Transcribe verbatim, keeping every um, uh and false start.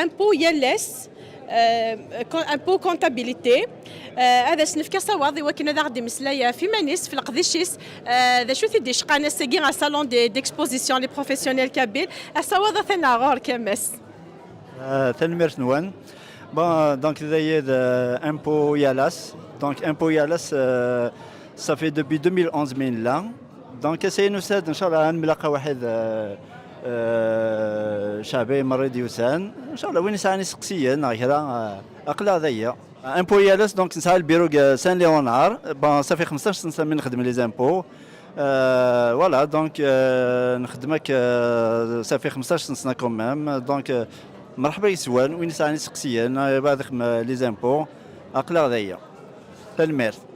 Impôt yal ass, euh, con- impôt comptabilité. Euh, ad as-nefk asawaḍ i wakken ad aɣ-d-imeslay ɣef iman-is, f leqdic-is, euh, d acu t-id-icqan ass-agi ɣer salon de- d'exposition les professionnels kabyles. Asawaḍ atan ɣer ɣur-k a Mass. Euh, tanemmirt-nwen. Bon, donc d aya d euh, impôt yal ass. Donc impôt yal ass, euh, ça fait depuis deux mille onze min là. Donc essayer nous ça, inchallah, un mlaqa wahid euh, euh, شعبي مريض يوسان. Inchallah, وين ساعة نسقسيا غيرا أقلا ذي. Impôt yal ass, donc نسعى البيرو Saint Léonard. Bon, ça fait خمسطاش سنة من نخدم les impôts. Euh, voilà, donc euh, نخدمك euh, ça fait خمسطاش سنة quand même. Donc euh, مرحبا يسوان وين ساعة نسقسيا بعد les impôts. أقلا ذي. Tanemmirt.